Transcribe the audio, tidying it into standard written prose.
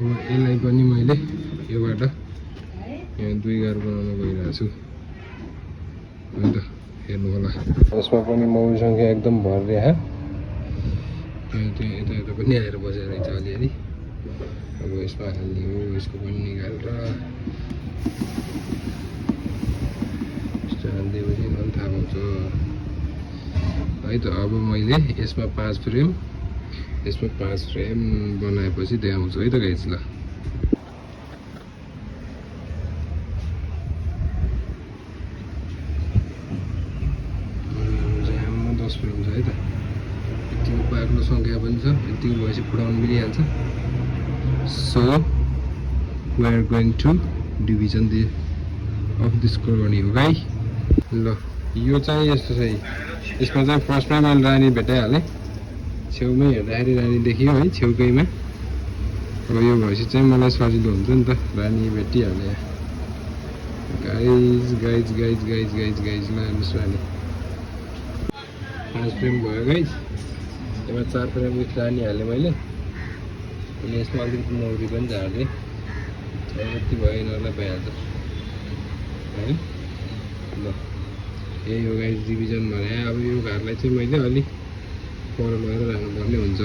यसलाई पनि मैले योबाट यहाँ 2 घर बनाउन गइरहेको छु है त हेर्नु होला। यसमा पनि मौरी सङ्ख्या एकदम भरिरहेको त्यहाँ यता पनि आएर बसेर रहेछ अलिअलि। अब यसमा हाल्ने हो, यसको पनि निकालेर यस्तो हालिदिएपछि मलाई थाहा पाउँछ है त। अब मैले यसमा 5 फ्रेम बनाएपछि देखाउँछु है त गाइस। ल ज्याममा 10 फ्रेम छ है त। यतिको बाक्लो सङ्ख्या पनि छ, यतिको भएपछि फुटाउनु मिलिहाल्छ। So we are going to division of this colony हो गाई। ल यो चाहिँ यस्तो छ है, यसमा चाहिँ फर्स्टमै मैले रानी भेटाइहालेँ। छेउमै हेर्दाखेरि रानी देखियो है, छेउकैमा। अब यो भएपछि चाहिँ मलाई सजिलो हुन्छ नि त, रानी भेटिहालेँ। गाइज ल हेर्नुहोस् रानी 5 फ्रेम भयो गाइज। यसमा 4 फ्रेम विथ रानी हालेँ मैले। अनि यसमा अलिकति मौरी पनि झार्दै यति भयो, यिनीहरूलाई भइहाल्छ है। ल यही हो गाइज डिभिजन भने। अब यो घरलाई चाहिँ मैले अलिक पर लगेर राख्नुपर्ने हुन्छ।